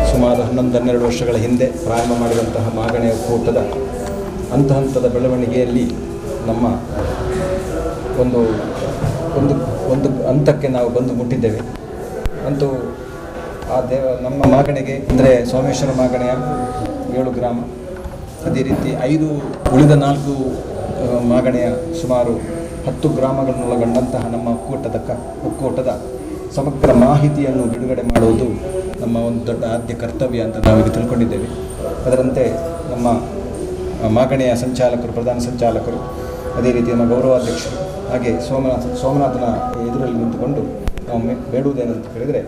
ಸುಮಾರು 11-12 ವರ್ಷಗಳ ಹಿಂದೆ ಪ್ರಾರಂಭ ಮಾಡಿದಂತಹ ಮಾಗಣೆ ಒಕ್ಕೂಟದ ಹಂತ ಹಂತದ ಬೆಳವಣಿಗೆಯಲ್ಲಿ ನಮ್ಮ ಒಂದು ಒಂದು ಒಂದು ಹಂತಕ್ಕೆ ನಾವು ಬಂದು ಮುಟ್ಟಿದ್ದೇವೆ. ಅಂತೂ ಆ ದೇವ ನಮ್ಮ ಮಾಗಣೆಗೆ ಅಂದರೆ ಸೋಮೇಶ್ವರ ಮಾಗಣೆಯ 7 ಗ್ರಾಮ, ಅದೇ ರೀತಿ 5 ಉಳಿದ 4 ಮಾಗಣೆಯ ಸುಮಾರು 10 ಗ್ರಾಮಗಳನ್ನೊಳಗೊಂಡಂತಹ ನಮ್ಮ ಒಕ್ಕೂಟದ ಸಮಗ್ರ ಮಾಹಿತಿಯನ್ನು ಬಿಡುಗಡೆ ಮಾಡುವುದು ನಮ್ಮ ಒಂದು ದೊಡ್ಡ ಆದ್ಯ ಕರ್ತವ್ಯ ಅಂತ ನಾವೀಗ ತಿಳ್ಕೊಂಡಿದ್ದೇವೆ. ಅದರಂತೆ ನಮ್ಮ ಮಾಗಣೆಯ ಸಂಚಾಲಕರು, ಪ್ರಧಾನ ಸಂಚಾಲಕರು, ಅದೇ ರೀತಿ ನಮ್ಮ ಗೌರವಾಧ್ಯಕ್ಷರು, ಹಾಗೆ ಸೋಮನಾಥನ ಎದುರಲ್ಲಿ ನಿಂತುಕೊಂಡು ನಾವು ಬೇಡುವುದೇನಂತ ಕೇಳಿದರೆ,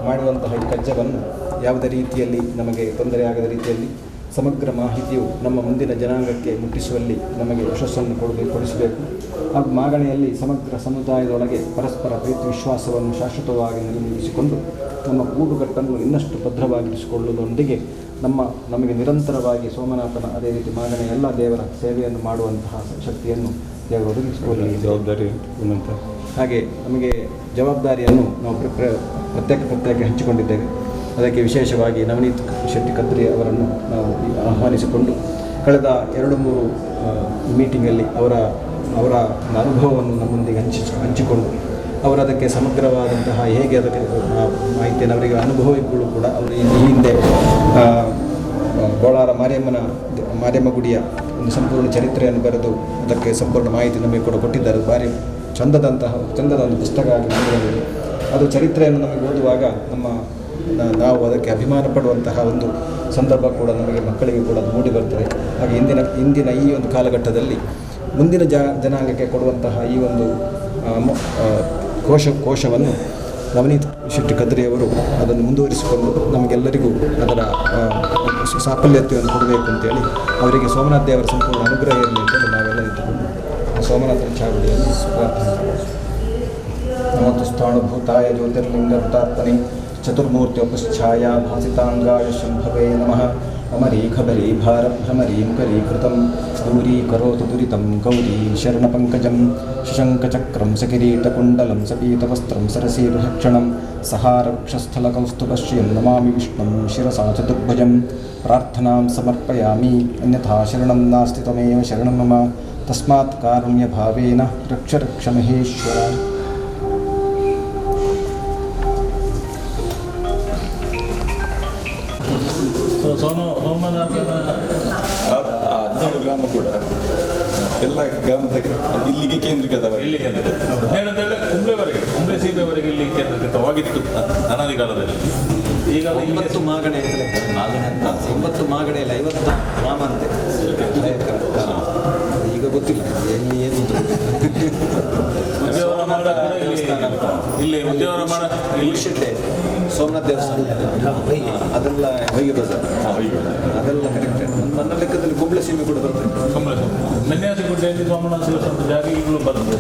ಮಾಡುವಂತಹ ಈ ಕಜ್ಜವನ್ನು ಯಾವುದೇ ರೀತಿಯಲ್ಲಿ ನಮಗೆ ತೊಂದರೆ ಆಗದ ರೀತಿಯಲ್ಲಿ ಸಮಗ್ರ ಮಾಹಿತಿಯು ನಮ್ಮ ಮುಂದಿನ ಜನಾಂಗಕ್ಕೆ ಮುಟ್ಟಿಸುವಲ್ಲಿ ನಮಗೆ ಯಶಸ್ಸನ್ನು ಕೊಡಿಸಬೇಕು. ಹಾಗೂ ಮಾಗಣೆಯಲ್ಲಿ ಸಮಗ್ರ ಸಮುದಾಯದೊಳಗೆ ಪರಸ್ಪರ ಪ್ರೀತಿ ವಿಶ್ವಾಸವನ್ನು ಶಾಶ್ವತವಾಗಿ ನೆಲೆನಿಲ್ಲಿಸಿಕೊಂಡು ನಮ್ಮ ಕೂಡುಗಟ್ಟನ್ನು ಇನ್ನಷ್ಟು ಭದ್ರವಾಗಿರಿಸಿಕೊಳ್ಳುವುದರೊಂದಿಗೆ ನಮಗೆ ನಿರಂತರವಾಗಿ ಸೋಮನಾಥನ ಅದೇ ರೀತಿ ಮಾಗಣೆಯ ಎಲ್ಲ ದೇವರ ಸೇವೆಯನ್ನು ಮಾಡುವಂತಹ ಶಕ್ತಿಯನ್ನು ದೇವರು ಒದಗಿಸಿಕೊಳ್ಳಲಿ. ಜವಾಬ್ದಾರಿ ಏನಂತ? ಹಾಗೆ ನಮಗೆ ಜವಾಬ್ದಾರಿಯನ್ನು ನಾವು ಪ್ರತ್ಯೇಕ ಪ್ರತ್ಯೇಕ ಹಂಚಿಕೊಂಡಿದ್ದೇವೆ. ಅದಕ್ಕೆ ವಿಶೇಷವಾಗಿ ನವನೀತ್ ಶೆಟ್ಟಿ ಕದ್ರಿ ಅವರನ್ನು ನಾವು ಆಹ್ವಾನಿಸಿಕೊಂಡು ಕಳೆದ 2-3 ಮೀಟಿಂಗಲ್ಲಿ ಅವರ ಅನುಭವವನ್ನು ನಮ್ಮೊಂದಿಗೆ ಹಂಚಿಕೊಂಡು ಅವರು ಅದಕ್ಕೆ ಸಮಗ್ರವಾದಂತಹ ಹೇಗೆ ಅದಕ್ಕೆ ಮಾಹಿತಿಯನ್ನು ಅವರಿಗೆ ಅನುಭವಿಗಳು ಕೂಡ ಅವರು ಈ ಹಿಂದೆ ಬೋಳಾರ ಮಾರಿಯಮ್ಮ ಗುಡಿಯ ಒಂದು ಸಂಪೂರ್ಣ ಚರಿತ್ರೆಯನ್ನು ಬರೆದು ಅದಕ್ಕೆ ಸಂಪೂರ್ಣ ಮಾಹಿತಿ ನಮಗೆ ಕೂಡ ಕೊಟ್ಟಿದ್ದಾರೆ. ಭಾರಿ ಚಂದದ ಒಂದು ಪುಸ್ತಕ ಆಗಿ ಬಂದಿದೆ. ಅದು ಚರಿತ್ರೆಯನ್ನು ನಮಗೆ ಓದುವಾಗ ನಾವು ಅದಕ್ಕೆ ಅಭಿಮಾನ ಪಡುವಂತಹ ಒಂದು ಸಂದರ್ಭ ಕೂಡ ನಮಗೆ ಮಕ್ಕಳಿಗೆ ಕೂಡ ಅದು ಮೂಡಿ ಬರ್ತದೆ. ಹಾಗೆ ಇಂದಿನ ಈ ಒಂದು ಕಾಲಘಟ್ಟದಲ್ಲಿ ಮುಂದಿನ ಜನಾಂಗಕ್ಕೆ ಕೊಡುವಂತಹ ಈ ಒಂದು ಕೋಶವನ್ನು ನವನೀತ್ ಶೆಟ್ಟಿ ಕದ್ರಿಯವರು ಅದನ್ನು ಮುಂದುವರಿಸಿಕೊಂಡು ನಮಗೆಲ್ಲರಿಗೂ ಅದರ ಸಾಫಲ್ಯತೆಯನ್ನು ಕೊಡಬೇಕು ಅಂತೇಳಿ ಅವರಿಗೆ ಸೋಮನಾಥ ದೇವರ ಸಂಪೂರ್ಣ ಅನುಗ್ರಹ ಇರಲಿ ಅಂತೇಳಿ ನಾವೆಲ್ಲ ನಿಂತುಕೊಂಡು ಸೋಮನಾಥನ ಚಾವಡಿಯನ್ನು ಪ್ರಾರ್ಥನೆ ಮಾಡ್ತೀವಿ. ನಮೋತು ಸ್ಥಾಣುಭೂತಾಯ ಜ್ಯೋತಿರ್ಲಿಂಗ ಭೂತಾತ್ಮನೆ ಚತುರ್ಮೂರ್ತಿ ಉಪಶ್ಛಾಯಾ ಭಾಸಿತಾಂಗಾಯ ಶಂಭವೇ ನಮಃ. ಅಮರೀಖಬರೀ ಭಾರಭ್ರಮರೀ ಮುಖರೀಕೃತಂ ದೂರೀಕರೋತು ದುರಿತಂ ಗೌರೀ ಶರಣಪಂಕಜಂ. ಶಶಂಕಚಕ್ರಂ ಸಕಿರೀಟಕುಂಡಲಂ ಸಪೀತವಸ್ತ್ರಂ ಸರಸೀರುಹಕ್ಷಣಂ ಸಹಾರವಕ್ಷಸ್ಥಲಕೌಸ್ತುಭಶ್ರಿಯಂ ನಮಾಮಿ ವಿಷ್ಣುಂ ಶಿರಸಾ ಚತುರ್ಭುಜಂ. ಪ್ರಾರ್ಥನಾಂ ಸಮರ್ಪಯಾಮಿ. ಅನ್ಯಥಾ ಶರಣಂ ನಾಸ್ತಿ ತ್ವಮೇವ ಶರಣಂ ಮಮ ತಸ್ಮಾತ್ ಕಾರುಣ್ಯಭಾವೇನ ರಕ್ಷ ರಕ್ಷ ಮಹೇಶ್ವರ. ಸೋಮನಾಥನ 17 ಗ್ರಾಮ ಕೂಡ ಎಲ್ಲ ಗ್ರಾಮದ ಇಲ್ಲಿಗೆ ಕೇಂದ್ರೀಕೃತವಾಗಿ ಇಲ್ಲಿ ಕೇಂದ್ರೀಕೃತ 17 ಕುಂಬ್ಳೆವರೆಗೆ, ಕುಂಬ್ಳೆ ಸೀಮೆವರೆಗೆ ಇಲ್ಲಿ ಕೇಂದ್ರೀಕೃತವಾಗಿತ್ತು ಅನಾದಿ ಕಾಲದಲ್ಲಿ. ಈಗ ಅದು ಇಲ್ಲಿಗೆ 9 ಮಾಗಣೆ ಅಂತ ಲೆಕ್ಕ. 9 ಮಾಗಣೆಯಲ್ಲಿ 50 ಗ್ರಾಮ ಅಂತೆ. ಈಗ ಗೊತ್ತಿಲ್ಲ ಎಲ್ಲಿ ಏನು ಅಂತ. ಉದ್ಯಾವರ ಮಾಡ ಕೂಡ ಇಲ್ಲಿ, ಇಲ್ಲಿ ಉದ್ಯಾವರ ಮಾಡ ಇಲ್ಲಿ ಗುಡಿಶೆಟ್ಟೆ ಸೋಮನಾಥ ದೇವಸ್ಥಾನ ಅದೆಲ್ಲ ಹೊಯ್ಗೆ ಬಜಾರ್ ಅದೆಲ್ಲ ಕನೆಕ್ಟೆಡ್. ನನ್ನ ಲೆಕ್ಕದಲ್ಲಿ ಕುಂಬ್ಳೆ ಸೀಮೆ ಕೂಡ ಬರ್ತದೆ. ಕುಂಬ್ಳೆ ಮೆನ್ಯಾಸಿಗುಡ್ಡೆಯಲ್ಲಿ ಸೋಮನಾಥ ದೇವಸ್ಥಾನದ ಜಾಗ ಈಗಲೂ ಬರ್ತದೆ.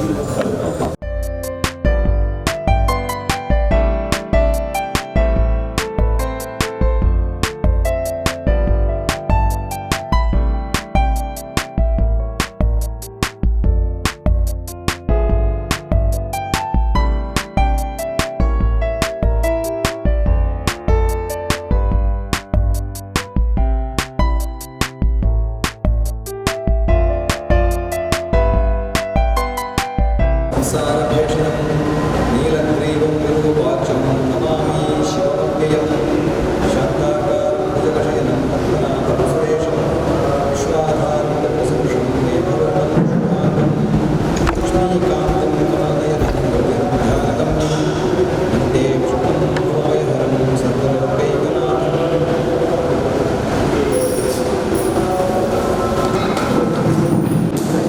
ಸಂಸಾರಭೇಷಣಂ ನೀಲಗ್ರೀವಂ ವಿರೂಪಾಕ್ಷಂ ನಮಾಮಿ ಶಿವಮವ್ಯಯಂ. ಶಾಂತಾಕಾರಂ ಭುಜಗಶಯನಂ ಪದ್ಮನಾಭಂ ಸುರೇಶಂ ವಿಶ್ವಾಧಾರಂ ಗಗನಸದೃಶಂ ಮೇಘವರ್ಣಂ ಶುಭಾಂಗಂ ಲಕ್ಷ್ಮೀಕಾಂತಂ ಕಮಲನಯನಂ ಯೋಗಿಹೃದ್ಧ್ಯಾನಗಮ್ಯಂ ವಂದೇ ವಿಷ್ಣುಂ ಭವಭಯಹರಂ ಸರ್ವಲೋಕೈಕನಾಥಂ.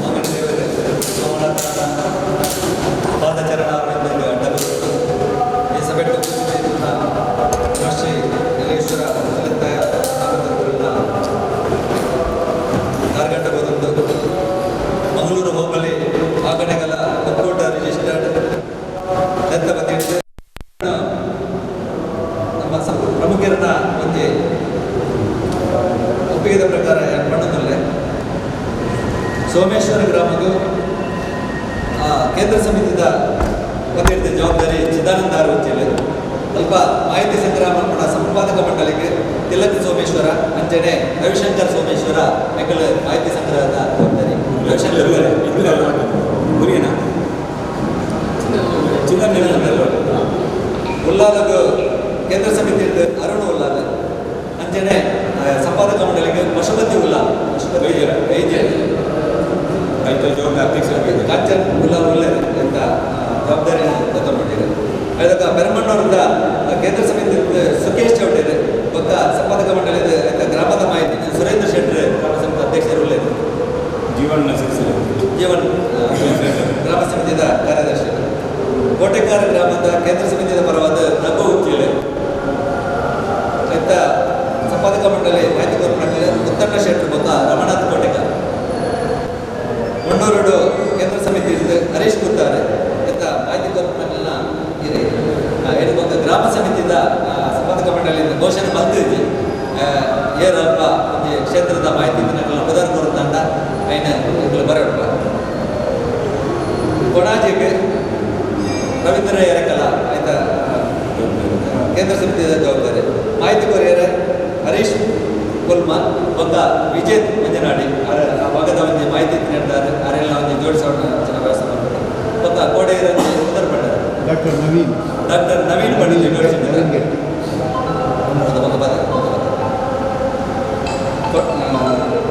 ಮಾಗಣೆ ದೇವರೇ, ಸೋಮನಾಥನ ಪಾದ Someshwara ಗ್ರಾಮಗೂ ಕೇಂದ್ರ ಸಮಿತಿದ ವತಿಯಿಂದ ಜವಾಬ್ದಾರಿ ಚಿದಾನಂದ ಆರ್ ಉಚ್ಚಿಲ್. ಅಲ್ಪ ಮಾಹಿತಿ ಸಂಗ್ರಹ ಮಲ್ಪುನ ಸಂಪಾದಕ ಮಂಡಳಿಗೆ ತಿಲಕ್ ಸೋಮೇಶ್ವರ ಅಂಚನೆ ರವಿಶಂಕರ್ ಸೋಮೇಶ್ವರ ಮೆಕ್ಕಲು ಮಾಹಿತಿ ಸಂಗ್ರಹದ ಜವಾಬ್ದಾರಿ ರವಿಶಂಕರ್ ಉಲ್ಲಾಲಗು ಕೇಂದ್ರ ಸಮಿತಿ ಅರುಣ್ ಉಲ್ಲಾಲ್ ಅಂಚನೆ ಸಂಪಾದಕ ಮಂಡಳಿಗೆ ಪಶುಪತಿ ಉಲ್ಲಾಲ್, ಪಶುಪತಿ ವೈದ್ಯ ಕಾಂಚನ್ ಉಲ್ಲಾಲ್ ಉಲ್ಲೇರ್ ಅಂತ ಜವಾಬ್ದಾರಿ ತಗೊಂಡಿದ್ದಾರೆ. ಅದಕ್ಕೆ ಬೆರಮಣ್ಣವರಿಂದ ಕೇಂದ್ರ ಸಮಿತಿ ಸುಖೇಶ್ ಚೌಟೇರ್ ಬೊಕ್ಕ ಸಂಪಾದಕ ಮಂಡಳಿದ ಗ್ರಾಮದ ಮಾಹಿತಿ ಸುರೇಂದ್ರ ಶೆಟ್ಟರ್ ಗ್ರಾಮ ಸಮಿತಿ ಅಧ್ಯಕ್ಷರು ಉಲ್ಲೇರ್, ಜೀವನ್ ಗ್ರಾಮ ಸಮಿತಿಯ ಕಾರ್ಯದರ್ಶಿ. ಕೋಟೆಕಾರ ಗ್ರಾಮದ ಕೇಂದ್ರ ಸಮಿತಿಯ ಪರವಾದ ರಘು ಉಚ್ಚಿಲೆ ರೈತ ಸಂಪಾದಕ ಮಂಡಳಿ ಮಾಹಿತಿ ಕೊರ್ಪುನಕ್ಲೆ ಮುತ್ತಣ್ಣ ಶೆಟ್ಟರ್ ಬೊಕ್ಕ ರಮಣಾಥ್ ಕೋಟೆಕಾರ. ಮಣ್ಣೂರುಡು ಕೇಂದ್ರ ಸಮಿತಿ ಹರೀಶ್ ಕುತ್ತಾರೆ ಎತ್ತ ಮಾಹಿತಿ ಕೊರ್ಪುನಕ್ಲೆನ ಇರಿ ಎಡು ಬೊಕ್ಕ ಗ್ರಾಮ ಸಮಿತಿದ ಸಂಪಾದಕ ಮಂಡಳಿಯಿಂದ ಘೋಷಣೆ ಮಲ್ತಿದ್ವಿ ಏರ್ ಅಲ್ಪ ಒಂಜಿ ಕ್ಷೇತ್ರದ ಮಾಹಿತಿ ನಕಲ ಪದಾರ್ ಕೊರತಂಡ ಐನ ಇಕ್ಲು ಬರಡ್ಪ. ಕೊಣಾಜಿಗೆ ರವೀಂದ್ರ ಎರಕಲ ಆಯ್ತಾ ಕೇಂದ್ರ ಸಮಿತಿಯ ಜವಾಬ್ದಾರಿ. ಮಾಹಿತಿ ಕೊರಿಯರ್ ಹರೀಶ್ ಕೊಲ್ಮ ಬೊಕ್ಕ ವಿಜೇತ್ ಮಂಜನಾಡಿ ಆ ಭಾಗದ ಒಂಜಿ ಮಾಹಿತಿ ನೀಡ್ತಾರೆ. ಅರೆಲ್ಲ ಒಂಜಿ ಜೋಡಿಸೋಣ ವ್ಯವಸ್ಥೆ ಮಾಡ್ತಾರೆ. ಬೊಕ್ಕ ಕೋಡೆಯರಂಜಿ ಉತ್ತರ ಪಂಡರು ಡಾಕ್ಟರ್ ನವೀನ್, ಡಾಕ್ಟರ್ ನವೀನ್ ಪಂಡಿತ್ ಜೋಡಿಸಿದ್ದಾರೆ.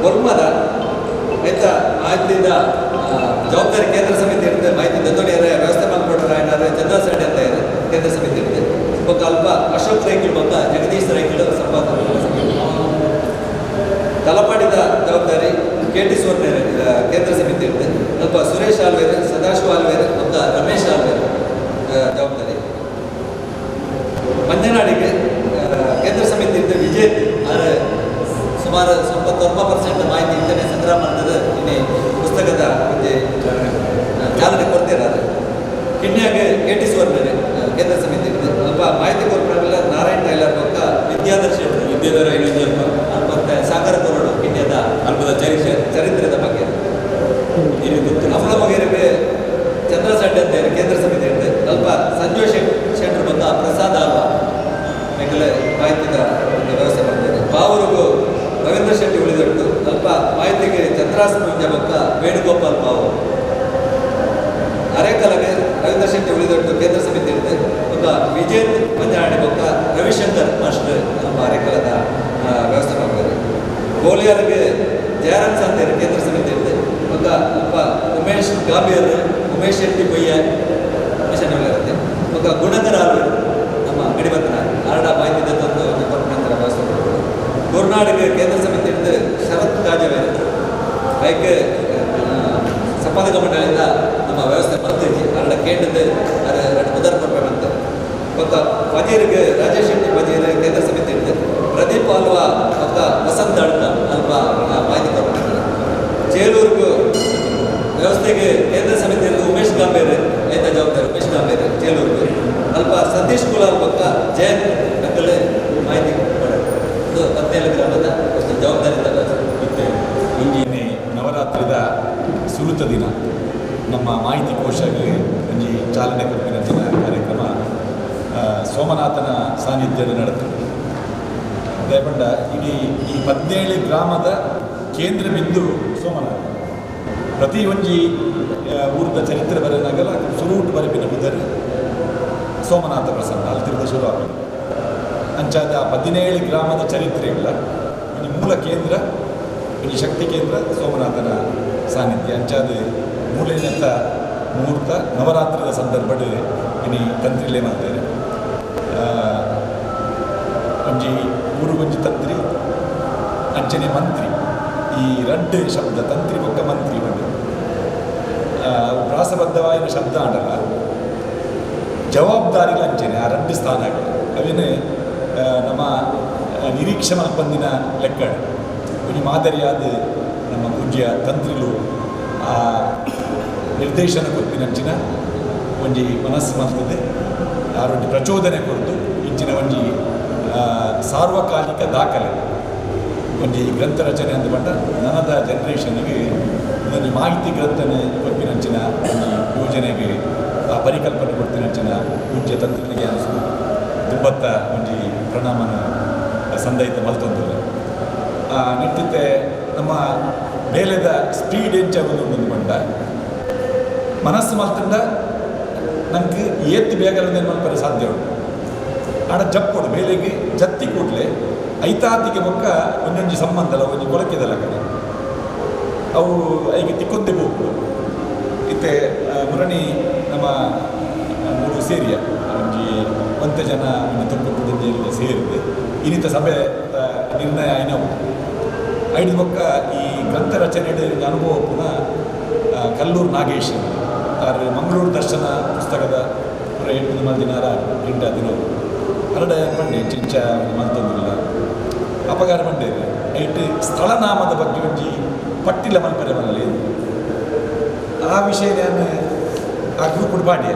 ಕೊಲ್ಮದ ರೈತ ಮಾಹಿತಿದ ಜವಾಬ್ದಾರಿ ಕೇಂದ್ರ ಸಮಿತಿ ಇರ್ತದೆ. ಮಾಹಿತಿ ದತ್ತೋಡಿಯರ ವ್ಯವಸ್ಥೆ ಮಾಡಿಕೊಟ್ರೆ ಏನಾದ್ರೆ ಚಂದ್ರ ಸೆಡ್ಡಿ ಅಂತ ಇದೆ ಕೇಂದ್ರ ಸಮಿತಿ ಇರ್ತದೆ. ಬೊಕ್ಕ ಅಲ್ಪ ಅಶೋಕ್ ರೈಕಿಲ್ ಬೊಕ್ಕ ಜಗದೀಶ್ ರೈಕಿಲ್ ಸಂಪಾದಕ. ತಲಪಾಡಿದ ಜವಾಬ್ದಾರಿ ಕೆ ಟಿ ಸುವರ್ಣೇರ್ ಕೇಂದ್ರ ಸಮಿತಿ ಇರ್ತದೆ. ಅಲ್ಪ ಸುರೇಶ್ ಆಲ್ವೇರ್, ಸದಾಶಿವ ಆಲ್ವೇರ್ ಬೊಕ್ಕ ರಮೇಶ್ ಆಲ್ವೇರ್ ಜವಾಬ್ದಾರಿ. ಮಂಜನಾಡಿಗೆ ಕೇಂದ್ರ ಸಮಿತಿ ಇರ್ತದೆ ವಿಜೇತ್ ಆರ್ ಸುಮಾರು 99% ಮಾಹಿತಿ ಇಂಟರ್ನೆಟ್ ಸಂಗ್ರಹ ಮಾಡ್ತದೆ. ಇನ್ನೇ ಪುಸ್ತಕದ ಒಂಜಿ ಚಾಲನೆ ಕೊಡ್ತಿದ್ದಾರೆ. ಕಿನ್ಯಾಗೆ ಕೆ ಟಿ ಸುವರ್ಣೇರ್ ಕೇಂದ್ರ ಸಮಿತಿ ಇರ್ತದೆ. ಅಲ್ಪ ಮಾಹಿತಿ ಕೊರ್ಪುನಗಲ ನಾರಾಯಣ್ ಟೈಲರ್ ಬೊಕ್ಕ ವಿದ್ಯಾಧರ್ ಶೆಟ್ಟರ್, ವಿದ್ಯಾಧರ ಅಲ್ಪ ಸಾಗರ ಕೊರಡು ಕಿನ್ಯದ ಅಲ್ಪದ ಚರಿತ್ರೆ ಚರಿತ್ರೆದ ಬಗ್ಗೆ. ಅಮಲಮಗೇರಿಗೆ ಚಂದ್ರ ಸೆಡ್ಡಿ ಅಂತ ಹೇಳಿ ಕೇಂದ್ರ ಸಮಿತಿ ಇರ್ತದೆ. ಅಲ್ಪ ಸಂಜಯ್ ಶೆಟ್ಟರ್ ಬೊಕ್ಕ ಪ್ರಸಾದ್ ಆಲ್ವಾ ಮೆಕ್ಕಲೆ ಮಾಹಿತಿದ ಒಂದು ವ್ಯವಸ್ಥೆ ಮಾಡ್ತಾರೆ. ಬಾವೂರಿಗೂ ರವೀಂದ್ರ ಶೆಟ್ಟಿ ಉಳಿದೊಟ್ಟು ಅಲ್ಪ ಮಾಹಿತಿಗೆ ಚಂದ್ರಾಸ್ ಪೂಂಜ ಬೊಕ್ಕ ವೇಣುಗೋಪಾಲ್ ಬಾವು. ಅರೇಕಲಗೆ ರವೀಂದ್ರ ಶೆಟ್ಟಿ ಉಳಿದೊಟ್ಟು ಕೇಂದ್ರ ಸಮಿತಿ ಇರ್ತದೆ. ಬೊಕ್ಕ ವಿಜೇತ್ ಮಂಜಾಣಿ ಬೊಕ್ಕ ರವಿಶಂಕರ್ ಮಾಸ್ಟರ್ ನಮ್ಮ ಅರೇಕಲದ ವ್ಯವಸ್ಥೆ ಮಾಡ್ತಾರೆ. ಗೋಲಿಯಾರ್ಗೆ ಜಯರಾಮ್ ಸಂತೇರ್ ಕೇಂದ್ರ ಸಮಿತಿ ಇರ್ತದೆ. ಬೊಕ್ಕ ಅಲ್ಪ ಉಮೇಶ್ ಗಾಬಿಯರ್, ಉಮೇಶ್ ಶೆಟ್ಟಿ ಬೊಯ್ಯ ಮಿಷನ್ ಇರುತ್ತೆ. ಬೊಕ್ಕ ಗುಣಕರ್ ಆಲ್ವೇರ್ ನಮ್ಮ ಗಡಿಬತ್ತನ ಆರಡ ಮಾಹಿತಿ ತಂದು ಡಿಪಾರ್ಟ್ಮೆಂಟ್ ವ್ಯವಸ್ಥೆ ಮಾಡ್ತಾರೆ. ಗುರುನಾಡಿಗೆ ಕೇಂದ್ರ ಸಮಿತಿ ಇರ್ತದೆ ಶರತ್ ಕಾಜವೇರ್ ಬೈಕ್ ಸಂಪಾದಕ ಮಂಡಳಿಯಿಂದ ನಮ್ಮ ವ್ಯವಸ್ಥೆ ಮಾಡ್ತಿದ್ವಿ. ಅರಡ ಕೇಂದ್ರದ ಎರಡು ಮುದರ್ ಕೊಡ್ಬೇಕಂತ. ಬೊಕ್ಕ ಫಜೀರ್ಗೆ ರಾಜೇಶ್ ಶೆಟ್ಟಿ ಫಜೀರ್ ಕೇಂದ್ರ ಸಮಿತಿ ಇರ್ತದೆ. ಪ್ರದೀಪ್ ಆಲ್ವಾ ಬೊಕ್ಕ ವಸಂತ ಅಡ್ಕ ಅಲ್ಪ ಮಾಹಿತಿ ಕೊಡ್ಬೇಕು. ಚೇಲೂರ್ಗು ವ್ಯವಸ್ಥೆಗೆ ಕೇಂದ್ರ ಸಮಿತಿಯಲ್ಲಿ ಉಮೇಶ್ ಗಾಂಬೇರ್ ಐತ ಜವಾಬ್ದಾರಿ, ಉಮೇಶ್ ಗಾಂಬೇರ್ ಚೇಲೂರ್ಗು. ಅಲ್ಪ ಸತೀಶ್ ಕುಲಾಲ್ ಬೊಕ್ಕ ಜಯಂತ್ ನಕಲೆ ಮಾಹಿತಿ ಕೊಡೋದು. ಇದು 17 ಗ್ರಾಮದ ಒಂದು ಜವಾಬ್ದಾರಿ. ಇತ್ತೆ ಒಂಜಿ ನವರಾತ್ರಿದ ಸುರುತ ದಿನ ನಮ್ಮ ಮಾಹಿತಿ ಕೋಶಕ್ಕೆ ಒಂಜಿ ಚಾಲನೆ ಕೊರ್ಪಿನ ಕಾರ್ಯಕ್ರಮ ಸೋಮನಾಥನ ಸಾನ್ನಿಧ್ಯದ ನಡೆತು. ದಯಪಂಡ ಇಡೀ ಈ 17 ಗ್ರಾಮದ ಕೇಂದ್ರ ಬಿಂದು ಸೋಮನಾಥ. ಪ್ರತಿ ಒಂಜಿ ಊರದ ಚರಿತ್ರೆ ಬರೆನಾಗಲ ಸುರೂಟ್ ಬರೆಪಿನ ಬುದ್ಧರು ಸೋಮನಾಥ ಪ್ರಸನ್ನ ಅಲ್ಲಿ ತಿರುದ ಶುರು ಆಗಿದೆ. ಅಂಚಾದ 17 ಗ್ರಾಮದ ಚರಿತ್ರೆ ಇಲ್ಲ ಒಂಜಿ ಮೂಲ ಕೇಂದ್ರ ಒಂಜಿ ಶಕ್ತಿ ಕೇಂದ್ರ ಸೋಮನಾಥನ ಸಾನ್ನಿಧ್ಯ. ಅಂಚಾದ ಮೂಲೆನೆತ್ತ ಮುಹೂರ್ತ ನವರಾತ್ರಿದ ಸಂದರ್ಭಡ್ ಇನಿ ತಂತ್ರಿಲೇ ಮಾಡ್ತಾರೆ. ಒಂಜಿ ಊರುಗೊಂಜಿ ತಂತ್ರಿ ಅಂಚನೆ ಮಂತ್ರಿ, ಈ ರಡ್ಡು ಶಬ್ದ ತಂತ್ರಿ ಬೊಕ್ಕ ಮಂತ್ರಿ ಬಂದು ಪ್ರಾಸಬದ್ಧವಾದ ಶಬ್ದ ಆಡಲ್ಲ, ಜವಾಬ್ದಾರಿಗಳ ಅಂಚನೆ ಆ ರಡ್ಡು ಸ್ಥಾನಗಳು ಅವೇನು ನಮ್ಮ ನಿರೀಕ್ಷೆ ಮಲ್ಪಂದಿನ ಲೆಕ್ಕ. ಒಂಜಿ ಮಾದರಿಯಾದ ನಮ್ಮ ಪೂಜ್ಯ ತಂತ್ರಿಲು ಆ ನಿರ್ದೇಶನ ಕೊರ್ಪಿನ ಅಂಚಿನ ಒಂಜಿ ಮನಸ್ಸು ಮಲ್ತದೆ, ಆರೊಂಜಿ ಪ್ರಚೋದನೆ ಕೊರ್ದು ಇಂಚಿನ ಒಂಜಿ ಸಾರ್ವಕಾಲಿಕ ದಾಖಲೆ ಒಂಜಿ ಗ್ರಂಥ ರಚನೆ ಅಂದ ಪಂಡ ನನದ ಜನ್ರೇಷನ್ಗೆ ಒಂದೊಂದು ಮಾಹಿತಿ ಗ್ರಂಥನೆ ಕೊಪ್ಪಿನಂಚಿನ ಈ ಯೋಜನೆಗೆ ಆ ಪರಿಕಲ್ಪನೆ ಕೊಡ್ತಿನಂಚಿನ ಪೂಜ್ಯ ತಂತ್ರಿನಿಗೆ ಅನಿಸ್ತು ದುಂಬತ್ತ ಒಂಜಿ ಪ್ರಣಾಮನ ಸಂದಯಿತ ಮಲ್ತೊಂದಿಲ್ಲ. ಆ ನಿಟ್ಟಿತ್ತೆ ನಮ್ಮ ಬೇಲೆದ ಸ್ಪೀಡ್ ಎಂಚಾಗುದು ಒಂದು ಬಂಡ ಮನಸ್ಸು ಮಲ್ತಂಡ ನಂಗೆ ಏತ್ತು ಬೇಗ ಮಲ್ಪರೆ ಸಾಧ್ಯ ಉಂಟು. ಆಡ ಜಪ್ಪೊಡು ಬೇಲೆಗೆ ಜತ್ತಿ ಕೂಡಲೇ ಐತಾತಿಗೆ ಬೊಕ್ಕ ಒಂಜೊಂಜಿ ಸಂಬಂಧಲ ಒಂಜಿ ಕೊಳಕೆದಲ್ಲ ಕಡೆ ಅವು ಐಗೆ ತಿಕ್ಕೊಂದೆ ಹೋಗ್ಬೋದು. ಇತ್ತೆ ಮುರಣಿ ನಮ್ಮ ಮೂರು ಸೇರಿಯ ಒಂಜಿ ಒಂತೆ ಜನ ಒಂಜಿ ತುಪ್ಪುಂಜಿಯಲ್ಲಿ ಸೇರಿದೆ ಇನ್ನಿತ ಸಭೆ ನಿರ್ಣಯ ಆಯ್ನವು. ಐದು ಬೊಕ್ಕ ಈ ಗ್ರಂಥ ರಚನೆ ಅನುಭವ ಪುನಃ ಕಲ್ಲೂರು ನಾಗೇಶ್ ಆರ್ ಮಂಗಳೂರು ದರ್ಶನ ಪುಸ್ತಕದ ಪುರ 8 ಮಲ್ದಿನಾರ ಪ್ರಿಂಟ್ ಆದಿನವು ಹರಡ ಬಂಡೆ ಚಿಂಚ ಮಲ್ತೊಂದಿಲ್ಲ ಅಪಕಾರ ಬಂಡೆ ಐಟ್ ಸ್ಥಳನಾಮದ ಬಗ್ಗೆ ಒಂಜಿ ಪಟ್ಟಿಲ ಮಲ್ಪರೆ ಮಲ್ಲಿ ಆ ವಿಷಯ ನಾನು ಆ ಗ್ರೂಪ್ ಪಾಡಿಯ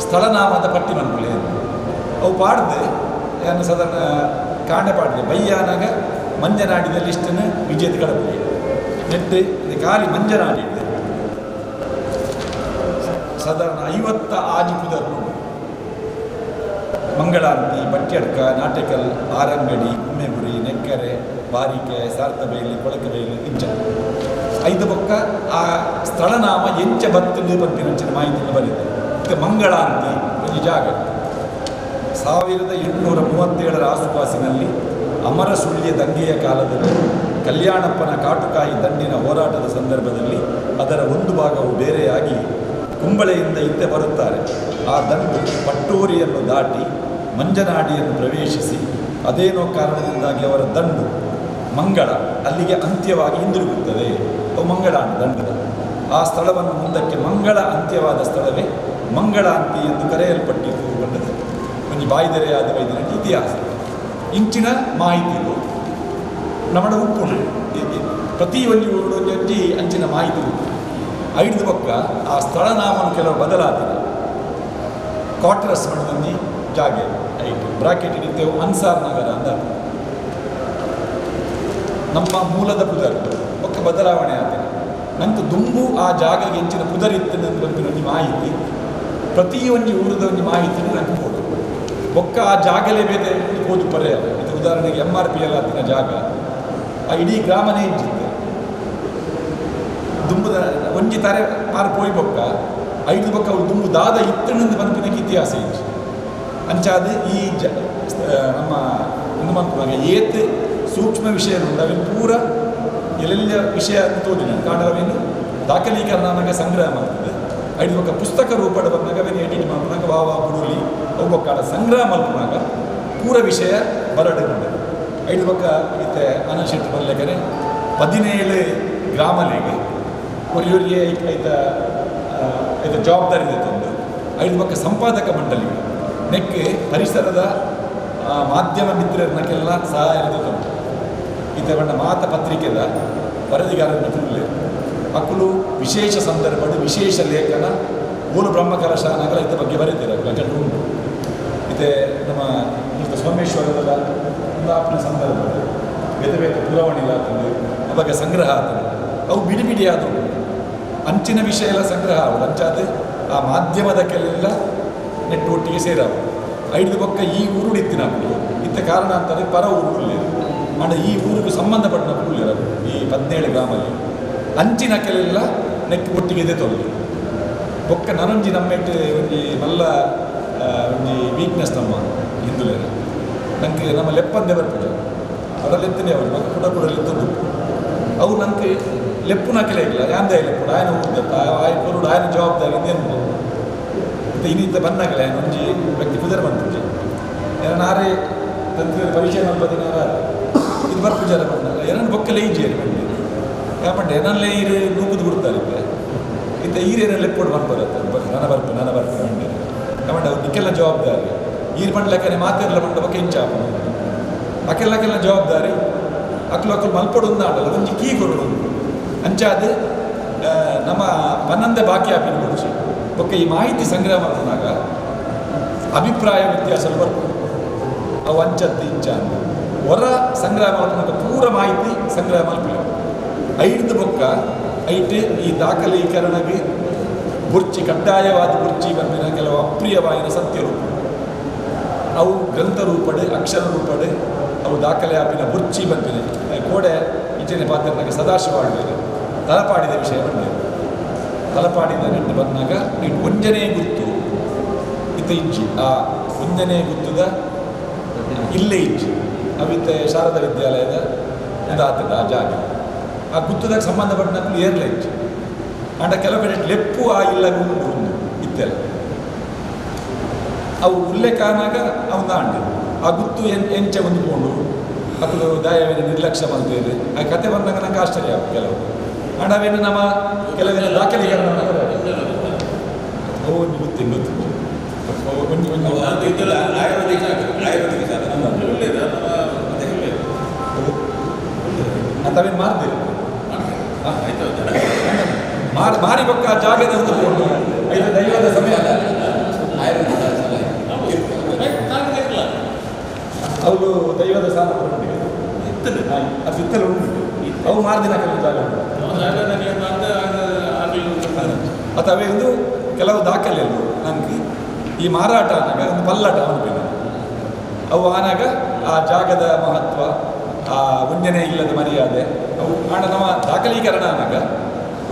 ಸ್ಥಳನಾಮದ ಪಟ್ಟಿ ಮನ್ಪುಲೆ ಅವು ಪಾಡ್ದು ನಾನು ಸಾಧಾರಣ ಕಾಂಡೆ ಪಾಡಿದೆ ಬಯ್ಯಾನಾಗ ಮಂಜನಾಡಿದ ಲಿಸ್ಟನ್ನು ವಿಜೇತ ಕಡಪುಲಿ ನೆಟ್ಟು ಇದು ಖಾಲಿ ಮಂಜನಾಡಿ ಸಾಧಾರಣ 56 ಪುದರ್ ಮಂಗಳಾರತಿ, ಬಟ್ಯಡ್ಕ, ನಾಟಕಲ್, ಆರಂಗಡಿ, ಕುಮ್ಮೆಗುರಿ, ನೆಕ್ಕರೆ, ಬಾರಿಕೆ, ಸಾರ್ತಬೈಲು, ಕೊಳಕಬೈಲು ಇಂಚ ಐದು ಬೊಕ್ಕ ಆ ಸ್ಥಳನಾಮ ಎಂಚ ಬತ್ತುಂಡು ಪನ್ಪಿನಂಚಿನ ಮಾಹಿತಿಯನ್ನು ಬರೀತೆ. ಮತ್ತು ಮಂಗಳಾಂತಿ ಒಂದು ಜಾಗ 1837ರ ಆಸುಪಾಸಿನಲ್ಲಿ ಅಮರ ಸುಳ್ಯ ದಂಗೆಯ ಕಾಲದಲ್ಲಿ ಕಲ್ಯಾಣಪ್ಪನ ಕಾಟುಕಾಯಿ ದಂಡಿನ ಹೋರಾಟದ ಸಂದರ್ಭದಲ್ಲಿ ಅದರ ಒಂದು ಭಾಗವು ಬೇರೆಯಾಗಿ ಕುಂಬಳೆಯಿಂದ ಇತ್ತೆ ಬರುತ್ತಾರೆ. ಆ ದಂಡು ಪಟ್ಟೂರಿಯನ್ನು ದಾಟಿ ಮಂಜನಾಡಿಯನ್ನು ಪ್ರವೇಶಿಸಿ ಅದೇನೋ ಕಾರಣದಿಂದಾಗಿ ಅವರ ದಂಡು ಮಂಗಳ ಅಲ್ಲಿಗೆ ಅಂತ್ಯವಾಗಿ ಹಿಂದಿರುಗುತ್ತದೆ. ಅವು ಮಂಗಳಾಂಡ ದಂಡದ ಆ ಸ್ಥಳವನ್ನು ಮುಂದಕ್ಕೆ ಮಂಗಳ ಅಂತ್ಯವಾದ ಸ್ಥಳವೇ ಮಂಗಳಾಂತಿ ಎಂದು ಕರೆಯಲ್ಪಟ್ಟಿತು ಬಂದದ್ದು ಒಂಜಿ ಬಾಯಿದೆರೆಯಾದ ವೈದ್ಯನ ಇತಿಹಾಸ ಇಂಚಿನ ಮಾಹಿತಿ ಇದು ನಮ್ಮಡ ಉಪ್ಪುಂಡು. ಪ್ರತಿ ಒಂಜಿ ಒಂಜಿ ಅಂಚಿನ ಮಾಹಿತಿ ಉಂಟು. ಐದು ಪಕ್ಕ ಆ ಸ್ಥಳನಾಮನು ಕೆಲವು ಬದಲಾಗಿದೆ. ಕ್ವಾರ್ಟರ್ಸ್ ಮಂದಿ ಜಾಗೆ ಐಟು ಬ್ರಾಕೆಟ್ ಇಡ್ತೇವೆ ಅನ್ಸಾರ್ ನಗರ ಅಂದ ನಮ್ಮ ಮೂಲದ ಪುದರ್ ಒಕ್ಕ ಬದಲಾವಣೆ ಆಗ್ತದೆ. ನಂಗೆ ದುಂಬು ಆ ಜಾಗಗೆ ಹೆಚ್ಚಿನ ಪುದರ್ ಇತ್ತು ಒಂಜಿ ಮಾಹಿತಿ ಪ್ರತಿ ಒಂಜಿ ಊರದ ಒಂಜಿ ಮಾಹಿತಿನೂ ನಂಗೆ ಕೊಡು ಬೊಕ್ಕ ಆ ಜಾಗಲೇ ಬೇರೆ ಹೋದು ಪರ್ಯಾಯ. ಇದು ಉದಾಹರಣೆಗೆ MRP ಎಲ್ಲ ಹತ್ತಿನ ಜಾಗ ಆ ಇಡೀ ಗ್ರಾಮನೇ ಇಜ್ಜಿತ್ತು ದುಂಬುದ ಒಂಜಿ ತಾರೆ ಪಾರ್ ಪೋಯ್ ಬೊಕ್ಕ ಐದು ಬೊಕ್ಕ ಅವ್ರು ದುಂಬು ದಾದ ಇತ್ತಣಂದು ಪನ್ಪಿನಕ್ಕೆ ಇತಿಹಾಸ ಇಜ್ಜಿ. ಅಂಚಾದ ಈ ಜ ನಮ್ಮ ಒಂದು ಮನ್ಪುನಾಗ ಏತ್ ಸೂಕ್ಷ್ಮ ವಿಷಯ ಉಂಟು ಅವೇನು ಪೂರ ಎಲ್ಲೆಲ್ಲ ವಿಷಯ ತೋಜಿನ ಕಾರಣವೇನು ದಾಖಲೀಕರಣ ಸಂಗ್ರಹ ಮಾಡ್ತದೆ. ಐದು ಬೊಕ್ಕ ಪುಸ್ತಕ ರೂಪಡ ಬಂದಾಗ ಅವೇನು ಎಡಿಟ್ ಮಾಡ್ಪುನಾಗ ವಾ ವಾ ಬುಡುಲಿ ಅವು ಬೊಕ್ಕ ಸಂಗ್ರಹ ಮಲ್ಪುನಾಗ ಪೂರ ವಿಷಯ ಬರಡೆ ಐದು ಬೊಕ್ಕ ಇತ್ತೆ ಆನಂದ್ ಶೆಟ್ಟಿ ಬರ್ಲೆಕ್ಕನೆ 17 ಗ್ರಾಮಲೆಗೆ ಒರಿಯೊರಿಯೇ ಐತ ಐತ ಜವಾಬ್ದಾರಿ ಇದೆ ತಂದು ಐದು ಪಕ್ಕ ಸಂಪಾದಕ ಮಂಡಳಿ ನೆಕ್ಕೆ ಪರಿಸರದ ಮಾಧ್ಯಮ ಮಿತ್ರರನ್ನಕ್ಕೆಲ್ಲ ಸಹಾಯ ತಂದು ಈತ ಬಣ್ಣ ಮಾತ ಪತ್ರಿಕೆದ ವರದಿಗಾರರನ್ನು ತುಳ್ಳೆ ಮಕ್ಕಳು ವಿಶೇಷ ಸಂದರ್ಭದ ವಿಶೇಷ ಲೇಖನ ಮೂರು ಬ್ರಹ್ಮಕಲಶ ನಗರ ಇದ್ರ ಬಗ್ಗೆ ಬರೀತಾರೆ ಲಕಂಡು ಉಂಟು. ಇತ್ತೆ ನಮ್ಮ ಸೋಮೇಶ್ವರದ ಕುಂದಾಪುರ ಸಂದರ್ಭದ ಬೇರೆ ಬೇರೆ ಪುರವಣಿಲ್ಲ ಆಗ್ತದೆ ಅವಾಗ ಸಂಗ್ರಹ ಆಗ್ತದೆ ಅವು ಬಿಡಿ ಬಿಡಿ ಆದವು ಅಂಚಿನ ವಿಷಯ ಎಲ್ಲ ಸಂಗ್ರಹ ಆಗೋದು ಅಂಚಾದ ಆ ಮಾಧ್ಯಮದ ಕೆಲೆಲ್ಲ ನೆಟ್ಟು ಒಟ್ಟಿಗೆ ಸೇರಾವು. ಐದು ಪಕ್ಕ ಈ ಊರುಡಿತ್ತು ನಮ್ಮದು ಇತ್ತ ಕಾರಣ ಅಂತಾರೆ ಪರ ಊರುಳ್ಳಿ ಮಾಡ ಈ ಊರಿಗೆ ಸಂಬಂಧಪಟ್ಟ ಊರುಳ್ಳಿರವು ಈ 17 ಗ್ರಾಮಲ್ಲಿ ಅಂಚಿನ ಕೆಲೆಲ್ಲ ನೆಟ್ಟು ಒಟ್ಟಿಗೆ ಇದೆ ತೊಲದು ಬೊಕ್ಕ ನನೊಂಜಿ ನಮ್ಮೆಟ್ಟು ಒಂಜಿ ಮಲ್ಲ ಒಂಜಿ ವೀಕ್ನೆಸ್ ನಮ್ಮ ಹಿಂದುಲೇನ ನಂಗೆ ನಮ್ಮ ಲೆಪ್ಪಂದೇ ಬರ್ಪುಜ ಅವರಲ್ಲಿ ಅವರು ಮಕ್ಕ ಕೂಡ ಕೂಡ ಲೆತ್ತೊಂದು ಅವು ನಂಗೆ ಲೆಪ್ಪುನ ಕೆಲ ಇಲ್ಲ ಯಾಂದೇ ಲೆಪ್ಪುಡು ಆಯನ ಊರ್ದತ್ತ ಆಯ್ ಕೊರುಡು ಆಯನ ಜವಾಬ್ದಾರಿ ಇಂದೇನು ಮತ್ತು ಇನ್ನಿತ್ತ ಬಂದಾಗಲೇ ಆಯನ ಒಂಜಿ ವ್ಯಕ್ತಿ ಪುದರ್ ಬಂತುಜಿ ಏನಾರೇ ತಂತ್ರ ಪರಿಚಯ ಮಲ್ಪದಿನಾರ ಇದು ಬರ್ಪುಜಾರ ಬಂದಾಗ ಏನನ್ನು ಬೊಕ್ಕಲೆ ಈಜೇರಿ ಬಂಡಿ ಯಾಪಂಡೆ ಏನಲ್ಲೇ ಈರು ನೂಕುದು ಬಿಡ್ತಾರೆ ಇತ್ತೆ ಇತ್ತ ಈರೇನ ಲೆಪ್ಪೋಡು ಬಂದು ಬರುತ್ತೆ ನನ್ನ ಬರ್ಪು ನನ್ನ ಬರ್ಪು ಬಂಡಿ ಯಾಪಂಡೆ ಅವ್ರು ನಿಕ್ಕೆಲ್ಲ ಜವಾಬ್ದಾರಿ ಈರು ಬಂಡ್ಲೆಕ್ಕನೆ ಮಾತೆಲ್ಲ ಬಂಡ ಬೊಕ್ಕ ಇಂಚಾಪು ಅಕ್ಕೆಲ್ಲಕ್ಕೆಲ್ಲ ಜವಾಬ್ದಾರಿ ಅಕ್ಲು ಅಕ್ಲು ಮಲ್ಪಡು ಆಡಲ್ಲ ಒಂಜಿ ಕೀ ಕೊಡು ಅಂಚಾದ ನಮ್ಮ ಪನ್ನೊಂದೇ ಬಾಕಿ ಆಪಿನ ಕೊಡಿಸಿ ಬೊಕ್ಕ ಈ ಮಾಹಿತಿ ಸಂಗ್ರಹ ಮಾಡ್ಕೊಂಡಾಗ ಅಭಿಪ್ರಾಯ ವ್ಯತ್ಯಾಸ ಬರ್ಬೋದು ಅವು ಅಂಚತ್ತು ಇಂಚ ಅಂತ ಹೊರ ಸಂಗ್ರಹ ಮಾಡ್ಕೊಂಡಾಗ ಪೂರ ಮಾಹಿತಿ ಸಂಗ್ರಹ ಮಲ್ಪಿಲ್ಲ. ಐದು ಬೊಕ್ಕ ಐಟ್ ಈ ದಾಖಲೀಕರಣಗೆ ಬುರ್ಚಿ ಕಡ್ಡಾಯವಾದ ಬುರ್ಚಿ ಬಂದಿನ ಕೆಲವು ಅಪ್ರಿಯವಾಯಿನ ಸತ್ಯರೂಪ ಅವು ಗ್ರಂಥ ರೂಪಡೆ ಅಕ್ಷರ ರೂಪಡೆ ಅವು ದಾಖಲೆ ಆಪಿನ ಬುರ್ಚಿ ಬಂದಿನ ಕೋಡೆ ಇಂಚಿನ ಪಾತ್ರನಾಗ ಸದಾಶಿವ ಆಳ್ವೇರು ತಲಪಾಡಿದ ವಿಷಯ ಬಂದಿದೆ. ತಲಪಾಡಿದ ನೆಟ್ಟು ಬಂದಾಗ ಇಟ್ಟು ಒಂಜನೇ ಗುತ್ತು ಇತ್ತ ಇಜ್ಜಿ, ಆ ಒಂಜನೇ ಗುತ್ತದ ಇಲ್ಲೇ ಇಜ್ಜಿ ಅವಿತ್ತೆ ಶಾರದಾ ವಿದ್ಯಾಲಯದ ಒಂದು ಆತದ ಆ ಜಾಗ ಆ ಗುತ್ತದಾಗ ಸಂಬಂಧಪಟ್ಟನಕ್ಕೂ ಏರ್ಲ ಇಜ್ಜಿ. ಆಂಡ ಕೆಲವು ಕಡೆ ಲೆಪ್ಪು ಆ ಇಲ್ಲ ಉಂಡು ಉಂಡು ಇತ್ತೆಲ್ಲ ಅವು ಉಲ್ಲೇಖ ಆನಾಗ ಅವನ ಆಂಡು ಆ ಗುತ್ತು ಎಂಚೆ ಒಂದು ಪೋಂಡು ಅಕ್ಕಲು ದಾಯವೇನು ನಿರ್ಲಕ್ಷ್ಯ ಮಲ್ತೇವೆ. ಆ ಕತೆ ಬಂದಾಗ ನಂಗೆ ಆಶ್ಚರ್ಯ ಆಗ ಕೆಲವು ಆಂಡ ಅವೇನು ನಮ್ಮ ಕೆಲವೇನು ದಾಖಲೆಗಳನ್ನ ಅವು ಒಂದು ಗೊತ್ತಿಲ್ಲ ಗೊತ್ತು ಒಂಜಿ ಒಂಜಿ ಅಂತ ಅವೇನು ಮಾರ್ದಿಲ್ಲ ಮಾರಿ ಮಾರಿ ಬೊಕ್ಕ ಆ ಜಾಗದ ಒಂದು ಪೋಂಡು ಇದು ದೈವದ ಸಮಯ ಅವರು ದೈವದ ಸ್ಥಾನ ಅದು ಇತ್ತಲು ಉಂಟು ಅವು ಮಾರ್ದಿನ ಕೆಲವು ಜಾಗ ಉಂಟು. ಮತ್ತು ಅವೇಂದು ಕೆಲವು ದಾಖಲೆ ನಮ್ಗೆ ಈ ಮಾರಾಟ ಆನಾಗ ಒಂದು ಪಲ್ಲಾಟ ಅನ್ಪಿನ ಅವು ಆನಾಗ ಆ ಜಾಗದ ಮಹತ್ವ ಆ ಒಂಜನೆ ಇಲ್ಲದ ಮರ್ಯಾದೆ ಅವು ಆಂಡ ನಮ್ಮ ದಾಖಲೀಕರಣ ಆನಾಗ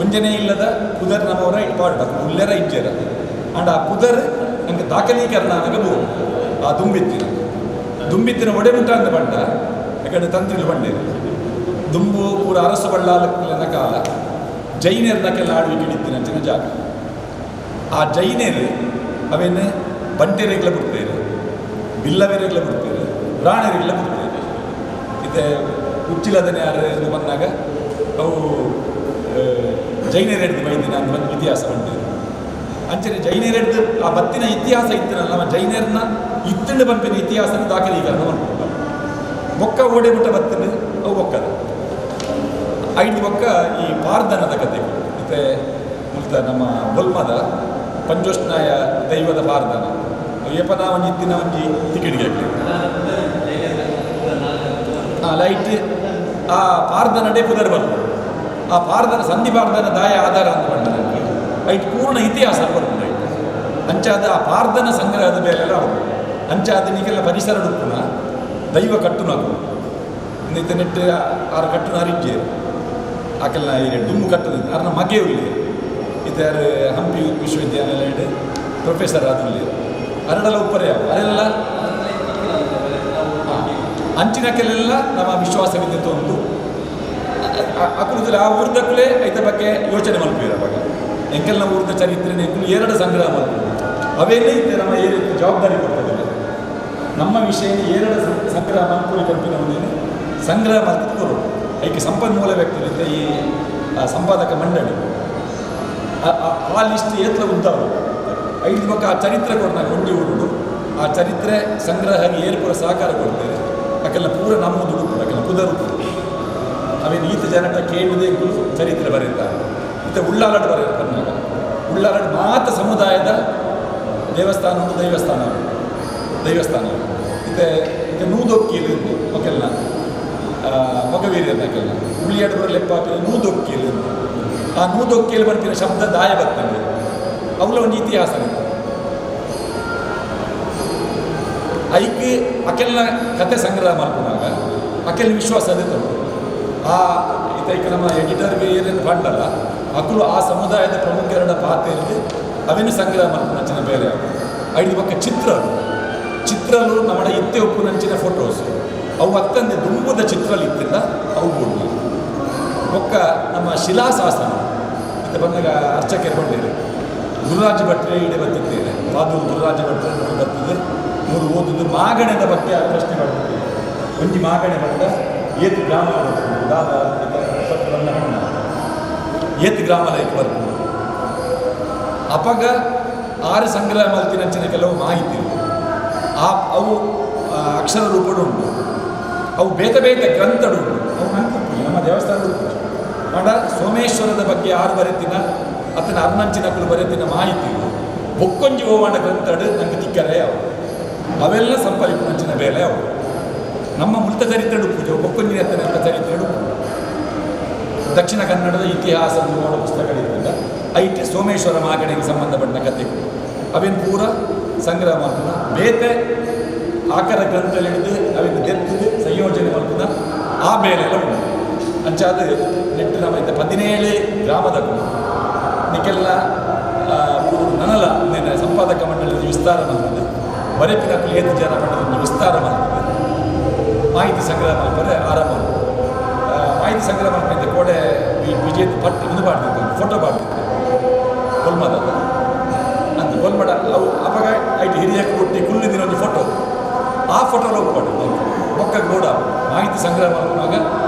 ಒಂಜನೆ ಇಲ್ಲದ ಪುದರ್ ನಮ್ಮವರ ಇಟ್ಪಾಡ್ಬೇಕು ಉಲ್ಲೆರ ಇಜ್ಜೆರ ಆಂಡ ಆ ಪುದರ್ ನಂಗೆ ದಾಖಲೀಕರಣ ಆನಾಗ ಬೋ ಆ ದುಂಬಿತ್ತಿನ ದುಂಬಿತ್ತಿನ ಒಡೆ ಮುಟ್ಟ ಅಂತ ಬಂಡ ಯಾಕಂದ್ರೆ ತಂತ್ರಿಲು ಬಂಡೇರು ದುಂಬು ಪೂರ ಅರಸು ಬಳ್ಳಾಲನ ಕಾಲ ಜೈನರ್ನಕ್ಕೆಲ್ಲ ಆಳ್ವಿಕೆ ಹಿಡಿತಿನ ಅಂಚಿನ ಜಾಗ. ಆ ಜೈನರು ಅವೇನು ಬಂಟೆರೆಗ್ಲ ಬಿಡ್ತೇವೆ, ಬಿಲ್ಲವೆರೆಗ್ಲ ಬಿಡ್ತೇವೆ, ರಾಣೆರೆಗ್ಲ ಬಿಡ್ತೇವೆ. ಇತ್ತೆ ಉಚ್ಚಿಲದನೆ ಯಾರು ಎಂದು ಬಂದಾಗ ಅವು ಜೈನರೆಡ್ದು ಬೈದಿನ ಅಂತ ಒಂದು ಇತಿಹಾಸ ಬಂದಿದೆ. ಅಂಚನೆ ಜೈನರೆಡ್ದು ಆ ಬತ್ತಿನ ಇತಿಹಾಸ ಇತ್ತಿನಲ್ಲ ನಮ್ಮ ಜೈನರ್ನ ಇತ್ತಿಂಡ ಬಂಪಿನ ಇತಿಹಾಸನ ದಾಖಲೀಕರಣ ಮಾಡ್ಕೊಂಡು ಬೊಕ್ಕ ಓಡೆ ಬಿಟ್ಟ ಬತ್ತಿನ ಅವು ಬೊಕ್ಕದ ಐದು ಬೊಕ್ಕ ಈ ಪಾರ್ದನದ ಕತೆ ಮತ್ತೆ ಮುಲ್ತ ನಮ್ಮ ಬೊಲ್ಮದ ಪಂಜೋಷ್ಣಾಯ ದೈವದ ಪಾರ್ದನ ಏಪನ ಒಂಜಿ ಇತ್ತಿನ ಒಂಜಿ ಟಿಕೆಟ್ಗೆ ಹಾಕಲಿ ಆ ಲೈಟ್ ಆ ಪಾರ್ದನಡೆ ಪುದರ್ ಬರ್ಬೋದು. ಆ ಪಾರ್ದನ ಸಂಧಿ ಪಾರ್ದನ ದಾಯ ಆಧಾರ ಅಂತ ಬಂದ ಐಟ್ ಪೂರ್ಣ ಇತಿಹಾಸ ಬರ್ಬೋದು ಐಟ್ ಅಂಚಾದ ಆ ಪಾರ್ದನ ಸಂಗ್ರಹದ ಬೇಲೆಲ್ಲ ಅವರು ಅಂಚಾದ ನೀಗೆಲ್ಲ ಪರಿಸರ ಉಪ್ಪುನ ದೈವ ಕಟ್ಟುನಕು ಇಂದ ನೆಟ್ಟು ಆರು ಕಟ್ಟುನ ಅರಿಜ್ಜೇರು ಆಕೆಲ್ಲ ಈ ದುಮ್ಮು ಕಟ್ಟುನ ಅರ್ನ ಮಗೆ ಉಲ್ಲಿ ಇದ್ದಾರೆ ಹಂಪಿ ವಿಶ್ವವಿದ್ಯಾನಿಲಯ ಪ್ರೊಫೆಸರ್ ಆದುಲ್ಲಿ ಅರಡಲ ಉಪ್ಪರೆ ಅರೆಲ್ಲ ಅಂಚಿನಕ್ಕೆಲ್ಲ ನಮ್ಮ ವಿಶ್ವಾಸವಿದ್ದೆ ಒಂದು ಅಕುಲದಲ್ಲಿ ಆ ಊರ್ದಕ್ಕಲೇ ಐತ ಬಗ್ಗೆ ಯೋಚನೆ ಮಲ್ಪೀರ ಅವಾಗ ಎಂಕೆಲ್ಲ ಊರ್ದ ಚರಿತ್ರೆ ಎಂಕುಲು ಎರಡು ಸಂಗ್ರಹ ಮಲ್ಪು ಅವೆಲ್ಲ ಇತ್ತೆ ನಮ್ಮ ಏರಿತ್ತು ಜವಾಬ್ದಾರಿ ಕೊಡ್ತದೆ ನಮ್ಮ ವಿಷಯ ಎರಡು ಸಂಗ್ರಹ ಮಲ್ಪುಲಿ ಕಂಪಿನ ಒಂದೇನು ಸಂಗ್ರಹ ಮಲ್ತಿದ್ದು ಐಕೆ ಸಂಪನ್ಮೂಲ ವ್ಯಕ್ತಿಗಳಿಂದ ಈ ಸಂಪಾದಕ ಮಂಡಳಿ ಆ ಲಿಸ್ಟ್ ಏತ್ಲ ಉದ್ದಾವು ಐದು ಪಕ್ಕ ಆ ಚರಿತ್ರೆ ಕೊಡ್ನಾಗ ಒಂಡಿ ಊರುಡು ಆ ಚರಿತ್ರೆ ಸಂಗ್ರಹ ಏರ್ಪುರ ಸಹಕಾರ ಕೊಡ್ತೇವೆ. ಅಕ್ಕೆಲ್ಲ ಪೂರ ನಮ್ಮ ದುಡುಪು ಅಕ್ಕೆಲ್ಲ ಪುದರು ಅವೇನು ಈತ ಜನಟ ಕೇಳಿದೆ ಚರಿತ್ರೆ ಬರೀತಾರೆ. ಈತ ಉಳ್ಳಾಲಡ್ ಬರೆಯ ಉಳ್ಳಾಲಡ್ ಮಾತ ಸಮುದಾಯದ ದೇವಸ್ಥಾನ ಉಂಟು ದೈವಸ್ಥಾನ ದೈವಸ್ಥಾನ ಇತ್ತೆ ಇತ್ತೆ ನೂದೊಕ್ಕಿಲು ಒಕೆಲ್ಲ ಮೊಗವೀರ್ಯನ ಕೆಲ್ಲ ಉಳ್ಳಿಯಾಡು ಬರೋ ಲೆಪ್ಪಾಪಿನ ನೂದೊಕ್ಕಿಲು ಆ ನೂದೊಕ್ಕಿಲು ಬರ್ತಿನ ಶಬ್ದ ದಾಯ ಬರ್ತದೆ ಅವಳ ಒಂದು ಇತಿಹಾಸ ಐಕ್ ಅಕೆಲ್ಲ ಕತೆ ಸಂಗ್ರಹ ಮಾಡ್ಕೊಂಡಾಗ ಅಕೆಲ್ಲ ವಿಶ್ವಾಸ ಅದೇ ತಗೊಂಡು ಆ ಇತೈಕ ನಮ್ಮ ಎಡಿಟರ್ಗೆ ಏನೇನು ಫಂಡಲ್ಲ ಅಕುಲು ಆ ಸಮುದಾಯದ ಪ್ರಮುಖರಡ ಪಾತೆಯಲ್ಲಿ ಅವೇನು ಸಂಗ್ರಹ ಮಾಡ್ಕೊಂಡು ಬೇರೆ ಐದು ಪಕ್ಕ ಚಿತ್ರಲು ಚಿತ್ರಲು ನಮ್ಮಡ ಇತ್ತೆ ಉಪ್ಪು ನಂಚಿನ ಫೋಟೋಸ್ ಅವು ಅತ್ತಂದೆ ದುಂಬುದ ಚಿತ್ರಲು ಇತ್ತಿಲ್ಲ ಅವು ಬೋಡ್ಲ ಬೊಕ್ಕ ನಮ್ಮ ಶಿಲಾಶಾಸನ ಇತ್ತ ಬಂದಾಗ ಅರ್ಚಕರು ಬಂದಿದೆ ಗುರುರಾಜ ಭಟ್ರೆ ಇಡೆ ಬರ್ತಿದ್ದೇನೆ ಪಾದೂರು ಗುರುರಾಜ ಭಟ್ರೆ ಬರ್ತದೆ ಮೂರು ಓದುದು ಮಾಗಣದ ಬಗ್ಗೆ ಪ್ರಶ್ನೆ ಮಾಡ್ತಿದ್ದೇನೆ. ಒಂಜಿ ಮಾಗಣೆ ಬಂದ ಏತು ಗ್ರಾಮ ದಾದ ಏತು ಗ್ರಾಮ ಲೈಕ್ ಬರ್ತದೆ ಅಪಗ ಆರು ಸಂಗ್ರಹ ಮಲ್ತಿನಂಚಿನ ಕೆಲವು ಮಾಹಿತಿ ಆ ಅವು ಅಕ್ಷರ ರೂಪಡು ಉಂಟು ಅವು ಬೇತೆ ಬೇತೆ ಗ್ರಂಥಡು ಉಂಟು ಅವು ನಂಗೆ ನಮ್ಮ ದೇವಸ್ಥಾನ ಉಂಟು ಮಾಡ ಸೋಮೇಶ್ವರದ ಬಗ್ಗೆ ಆರು ಬರೆತಿನ ಅತನ ಅರ್ನಂಚಿನಕುಲು ಬರೆತಿನ ಮಾಹಿತಿ ಬೊಕ್ಕೊಂಜಿ ಹೋವಾಣ ಗ್ರಂಥಡು ನಂಗೆ ತಿಕ್ಕರೆ ಅವು ಅವೆಲ್ಲ ಸಂಪಲಿಪುನಂಚಿನ ಬೇಲೆ ಅವು ನಮ್ಮ ಮೃತ ಚರಿತ್ರೆ ಪೂಜೆ ಬೊಕ್ಕೊಂಜಿನ ಅತನ ಚರಿತ್ರೆ ದಕ್ಷಿಣ ಕನ್ನಡದ ಇತಿಹಾಸ ನೋಡೋ ಪುಸ್ತಕಗಳಿರ್ತದೆ. ಐಟ್ ಸೋಮೇಶ್ವರ ಮಾಗಣೆಗೆ ಸಂಬಂಧಪಟ್ಟ ಕಥೆಗಳು ಅವೇನು ಪೂರ ಸಂಗ್ರಹ ಮಾಡ್ತದ ಬೇತೆ ಆಕರ ಗ್ರಂಥದಲ್ಲಿ ಹಿಡಿದು ಅವಿನ ದೆತ್ತದು ಸಂಯೋಜನೆ ಮಾಡ್ತದ ಆ ಬೇಲೆಲ್ಲ ಉಂಟು. ಅಂಚಾದ ನೆಟ್ಟು ನಮ್ಮ 17 ಗ್ರಾಮದ ನಿಕ್ಕೆಲ್ಲ ನನಲ ಸಂಪಾದಕ ಮಂಡಳಿದ ವಿಸ್ತಾರ ಮಾಡ್ತದೆ ಬರೆಪಿನ ಏತು ಜನ ಮಂಡಲದ ವಿಸ್ತಾರ ಮಾಡ್ತದೆ ಮಾಹಿತಿ ಸಂಗ್ರಹ ಮಾಡ್ತಾರೆ ಆರಂಭ ಮಾಹಿತಿ ಸಂಗ್ರಹ ಮಾಡ್ತಿದ್ದೆ ಕೋಡೆ ವಿಜೇತ್ ಪಟ್ ಇದು ಮಾಡ್ತಿದ್ದೆ ಫೋಟೋ ಮಾಡ್ತಿದ್ದೆ ಕೊಲ್ಮದ ಅಂತ ಕೊಲ್ಮಡ ಅವು ಅವಾಗ ಐಟ್ ಹಿರಿಯಕ್ಕೆ ಕೊಟ್ಟು ಕುಲ್ಲಿದಿನ ಒಂದು ಫೋಟೋ ಆ ಫೋಟೋ ಹೋಗ್ಬಾರ್ದು ಬೊಕ್ಕ ಗೋಡ ಮಾಹಿತಿ ಸಂಗ್ರಹ ಮಾಡುವಾಗ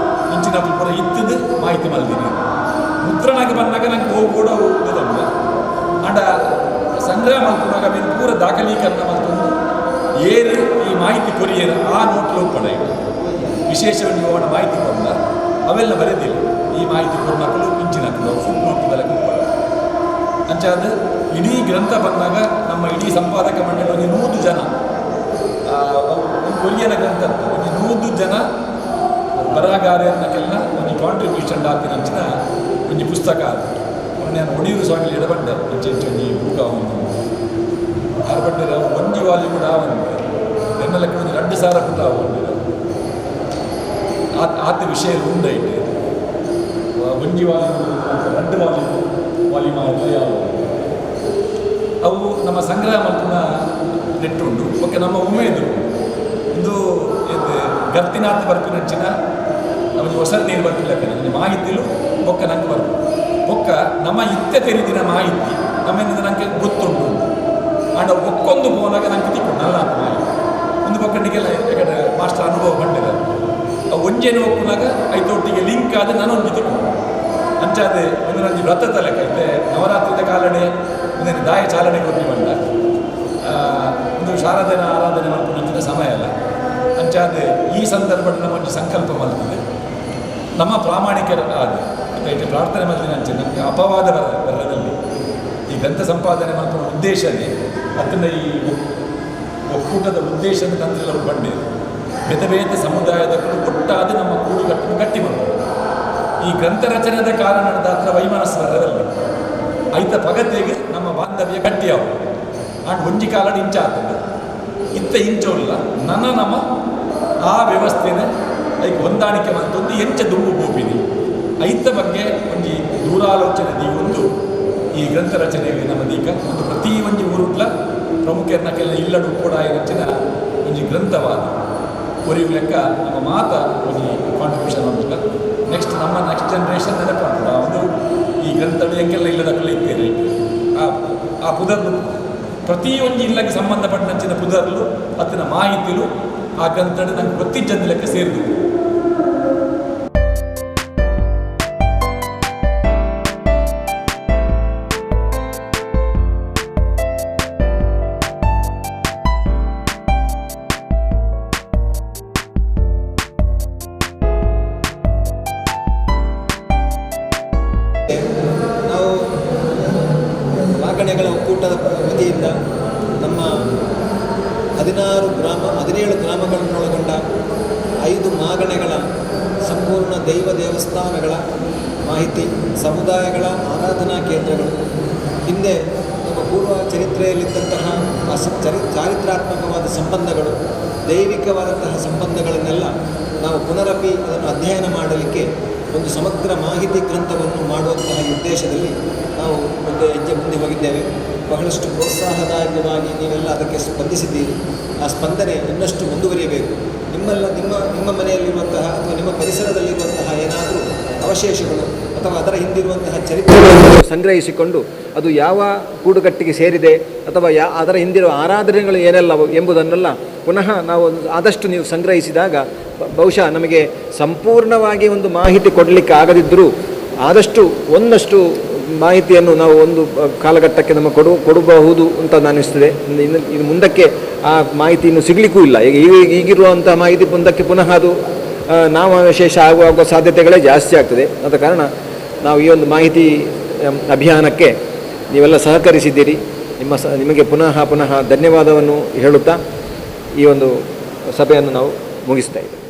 ಇಂಚಿನ ಪೂರ ಇತ್ತದು ಮಾಹಿತಿ ಮಲ್ದಿನಿ ಮುದ್ರಣಕ್ಕೆ ಬಂದಾಗ ನಂಗೆ ಹೋಗಿ ಕೂಡ ಹೋಗುವುದಲ್ಲ ಅಂಡ ಸಂಗ್ರಹ ಮಾಡ್ಕೊಂಡಾಗ ಮೀನು ಪೂರ ದಾಖಲೀಕರಣ ಮಾಡ್ಕೊಂಡು ಏರು ಈ ಮಾಹಿತಿ ಕೊರಿಯರ್ ಆ ನೋಟ್ಲು ಹೋಗ್ಬೇಡ ಇಟ್ಟು ವಿಶೇಷವಾಗಿ ಅವನ ಮಾಹಿತಿ ಕೊಡಲ್ಲ ಅವೆಲ್ಲ ಬರೆದಿಲ್ಲ ಈ ಮಾಹಿತಿ ಕೊಡೋಕಲು ಇಂಚಿನ ಫುಡ್ ನೋಟ್ ಬೆಲೆ ಹೋಗ್ಬೇಡ. ಅಂಚಾದ ಇಡೀ ಗ್ರಂಥ ಬಂದಾಗ ನಮ್ಮ ಇಡೀ ಸಂಪಾದಕ ಮಂಡಳಿ ಒಂದು 100 ಜನ ಒಂದು ಕೊರಿಯನ ಗ್ರಂಥ ಅಂತ ಒಂದು 100 ಜನ ಬರಹಗಾರನಕ್ಕೆಲ್ಲ ಒಂದು ಕಾಂಟ್ರಿಬ್ಯೂಷನ್ ಹಾಕಿನ ಅಂಚಿನ ಒಂದು ಪುಸ್ತಕ ಅದು. ನಾನು ಒಡಿಯೂರು ಸ್ವಾಮಿ ಎಡಬಂಡೆ ಇಂಚ ಒಂಜಿ ಬೂಕ ಒಂದು ಆರ್ಬಂಡೆ ಒಂಜಿ ವಾಲಿ ಕೂಡ ಒಂದು ಎನ್ನೆಲ್ಲ ಒಂದು 2000 ಪುಟ ಒಂದು ಆತ ವಿಷಯ ಉಂಡೈತೆ ಒಂಜಿ ವಾಲಿ 2 ವಾಲಿ ವಾಲಿ ಯಾವ ಅವು ನಮ್ಮ ಸಂಗ್ರಹ ಮಾಡ್ಕೊಂಡ ನೆಟ್ಟುಂಡು. ಓಕೆ ನಮ್ಮ ಉಮೇದು ಇದು ಗರ್ತಿನಾಥ ಬರ್ಪಿನಂಚಿನ ನಮಗೆ ಹೊಸ ನೀರು ಬರ್ಪಿಲ್ಲ ಮಾಹಿತಿಲು ಬೊಕ್ಕ ನಂಗೆ ಬರ್ಪು ಬೊಕ್ಕ ನಮ್ಮ ಇತ್ತೆ ತೆರಿದಿನ ಮಾಹಿತಿ ನಮ್ಮಿಂದ ನಂಗೆ ಗೊತ್ತುಂಟು ಆಂಡ ಒಕ್ಕೊಂದು ಪೋನಾಗ ನಂಗೆ ತಿಕ್ಕು ನಲ್ಲ ಅಂತ ಮಾಹಿತಿ ಒಂದು ಪಕ್ಕಂಡಿಗೆಲ್ಲ ಯಾಕಂದರೆ ಮಾಸ್ಟರ್ ಅನುಭವ ಬಂದಿದೆ ಆ ಒಂಜೇನು ಒಕ್ಕುನಾಗ ಐತೊಟ್ಟಿಗೆ ಲಿಂಕ್ ಆದ ನಾನೊಂದು ತಿಕ್ಕು ಅಂಚಾದೆ ಒಂದು ನಂಜಿ ವ್ರತ ತಲೆಕ ಐತೆ ನವರಾತ್ರಿದ ಕಾಲಡೆ ಒಂದೇನು ದಾಯ ಚಾಲನೆ ಕೊಟ್ಟು ಬಂದ ಒಂದು ಶಾರದನ ಆರಾಧನೆ ಮಾಡ್ಕೊಂಡು ಸಮಯ ಅಲ್ಲ. ಅಂಚಾದೆ ಈ ಸಂದರ್ಭದಲ್ಲಿ ನಮ್ಮ ಒಂದು ಸಂಕಲ್ಪ ಮಾಡ್ತದೆ ನಮ್ಮ ಪ್ರಾಮಾಣಿಕರ ಆದ ಐತೆ ಪ್ರಾರ್ಥನೆ ಮಾಡಿದ ಅಂಚೆ ನಮಗೆ ಅಪವಾದ ಬರದಲ್ಲಿ ಈ ಗ್ರಂಥ ಸಂಪಾದನೆ ಮಾಡ್ಕೊಳ್ಳೋ ಉದ್ದೇಶನೇ ಅದನ್ನು ಈ ಒಕ್ಕೂಟದ ಉದ್ದೇಶ ತಂತ್ರೆಲ್ಲ ಬಂಡೆ ಬೇತೆ ಬೇತೆ ಸಮುದಾಯದ ಒಟ್ಟಾದ ನಮ್ಮ ಕೂಡುಕಟ್ಟನ್ನು ಗಟ್ಟಿ ಮಾಡ್ತಾರೆ. ಈ ಗ್ರಂಥ ರಚನೆದ ಕಾರಣದ ಹತ್ರ ವೈಮನಸ್ಸು ಬರದಲ್ಲಿ ಐತ ಪಗತೆಗೆ ನಮ್ಮ ಬಾಂಧವ್ಯ ಗಟ್ಟಿಯಾವು ಆಂಡ್ ಒಂಜಿ ಕಾಲಡ್ ಇಂಚ ಆಗ್ತದೆ ಇತ್ತ ಇಂಚ ನನ್ನ ನಮ್ಮ ಆ ವ್ಯವಸ್ಥೆನ ಐಕ್ ಹೊಂದಾಣಿಕೆ ಮಂತೊಂದು ಎಂಚ ದುಂಬು ಬೋಪಿನಿ ಐತ ಬಗ್ಗೆ ಒಂಜಿ ದೂರಾಲೋಚನೆ ದೀವೊಂದು ಈ ಗ್ರಂಥ ರಚನೆಗೆ ನಮ್ಮ ದೀಕ ಒಂದು ಪ್ರತಿ ಒಂಜಿ ಊರುಟ್ಲ ಪ್ರಮುಖರನ್ನಕ್ಕೆಲ್ಲ ಇಲ್ಲಡು ಕೂಡ ರಚನ ಒಂಜಿ ಗ್ರಂಥವಾದ ಒರಿಯು ಲೆಕ್ಕ ನಮ್ಮ ಮಾತ ಒಂಜಿ ಕಾಂಟ್ರಿಬ್ಯೂಷನ್ ಉಂಟು. ನೆಕ್ಸ್ಟ್ ನಮ್ಮ ನೆಕ್ಸ್ಟ್ ಜನ್ರೇಷನ್ ನೆನಪಾಗ್ತದೆ ಒಂದು ಈ ಗ್ರಂಥಡು ಎಂಕೆಲ್ಲ ಇಲ್ಲದ ಇತ್ತೇನೆ ಆ ಆ ಪುದರ್ಲು ಪ್ರತಿಯೊಂದು ಇಲ್ಲಕ್ಕೆ ಸಂಬಂಧಪಟ್ಟಂಚಿನ ಪುದರ್ಲು ಅತ್ತಿನ ಮಾಹಿತಿಲು ಆ ಗ್ರಂಥಡು ನಂಗೆ ಗೊತ್ತಿದ್ದ ಲೆಕ್ಕ ಸೇರಿದು. ನಾವು ಮಾಗಣೆಗಳ ಒಕ್ಕೂಟದ ವತಿಯಿಂದ ನಮ್ಮ 17 ಗ್ರಾಮಗಳನ್ನೊಳಗೊಂಡ 5 ಮಾಗಣೆಗಳ ಸಂಪೂರ್ಣ ದೈವ ದೇವಸ್ಥಾನಗಳ ಮಾಹಿತಿ, ಸಮುದಾಯಗಳ ಆರಾಧನಾ ಕೇಂದ್ರಗಳು, ಹಿಂದೆ ನಮ್ಮ ಪೂರ್ವ ಚರಿತ್ರೆಯಲ್ಲಿದ್ದಂತಹ ಚಾರಿತ್ರಾತ್ಮಕವಾದ ಸಂಬಂಧಗಳು, ದೈವಿಕವಾದಂತಹ ಸಂಬಂಧಗಳನ್ನೆಲ್ಲ ನಾವು ಪುನರಪಿ ಅದನ್ನು ಅಧ್ಯಯನ ಮಾಡಲಿಕ್ಕೆ ಒಂದು ಸಮಗ್ರ ಮಾಹಿತಿ ಗ್ರಂಥವನ್ನು ಮಾಡುವಂತಹ ಉದ್ದೇಶದಲ್ಲಿ ನಾವು ಒಂದು ಹೆಜ್ಜೆ ಮುಂದೆ ಹೋಗಿದ್ದೇವೆ. ಬಹಳಷ್ಟು ಪ್ರೋತ್ಸಾಹದಾಯಕವಾಗಿ ನೀವೆಲ್ಲ ಅದಕ್ಕೆ ಸ್ಪಂದಿಸಿದ್ದೀರಿ. ಆ ಸ್ಪಂದನೆ ಇನ್ನಷ್ಟು ಮುಂದುವರಿಯಬೇಕು. ನಿಮ್ಮ ಮನೆಯಲ್ಲಿರುವಂತಹ ಅಥವಾ ನಿಮ್ಮ ಪರಿಸರದಲ್ಲಿರುವಂತಹ ಏನಾದರೂ ಅವಶೇಷಗಳು ಅಥವಾ ಅದರ ಹಿಂದಿರುವಂತಹ ಚರಿತ್ರೆಗಳನ್ನು ಸಂಗ್ರಹಿಸಿಕೊಂಡು ಅದು ಯಾವ ಕೂಡುಗಟ್ಟಿಗೆ ಸೇರಿದೆ ಅಥವಾ ಅದರ ಹಿಂದಿರುವ ಆರಾಧನೆಗಳು ಏನೆಲ್ಲವು ಎಂಬುದನ್ನೆಲ್ಲ ಪುನಃ ನಾವು ಆದಷ್ಟು ನೀವು ಸಂಗ್ರಹಿಸಿದಾಗ ಬಹುಶಃ ನಮಗೆ ಸಂಪೂರ್ಣವಾಗಿ ಒಂದು ಮಾಹಿತಿ ಕೊಡಲಿಕ್ಕೆ ಆಗದಿದ್ದರೂ ಆದಷ್ಟು ಒಂದಷ್ಟು ಮಾಹಿತಿಯನ್ನು ನಾವು ಒಂದು ಕಾಲಘಟ್ಟಕ್ಕೆ ನಮಗೆ ಕೊಡಬಹುದು ಅಂತ ಅನಿಸ್ತದೆ. ಇನ್ನು ಮುಂದಕ್ಕೆ ಆ ಮಾಹಿತಿ ಇನ್ನು ಸಿಗಲಿಕ್ಕೂ ಇಲ್ಲ. ಈಗ ಈಗಿರುವಂಥ ಮಾಹಿತಿ ಮುಂದಕ್ಕೆ ಪುನಃ ಅದು ನಾಮವಿಶೇಷ ಆಗುವ ಸಾಧ್ಯತೆಗಳೇ ಜಾಸ್ತಿ ಆಗ್ತದೆ. ಆದ ಕಾರಣ ನಾವು ಈ ಒಂದು ಮಾಹಿತಿ ಅಭಿಯಾನಕ್ಕೆ ನೀವೆಲ್ಲ ಸಹಕರಿಸಿದ್ದೀರಿ. ನಿಮಗೆ ಪುನಃ ಪುನಃ ಧನ್ಯವಾದವನ್ನು ಹೇಳುತ್ತಾ ಈ ಒಂದು ಸಭೆಯನ್ನು ನಾವು ಮುಗಿಸ್ತಾ ಇದ್ದೇವೆ.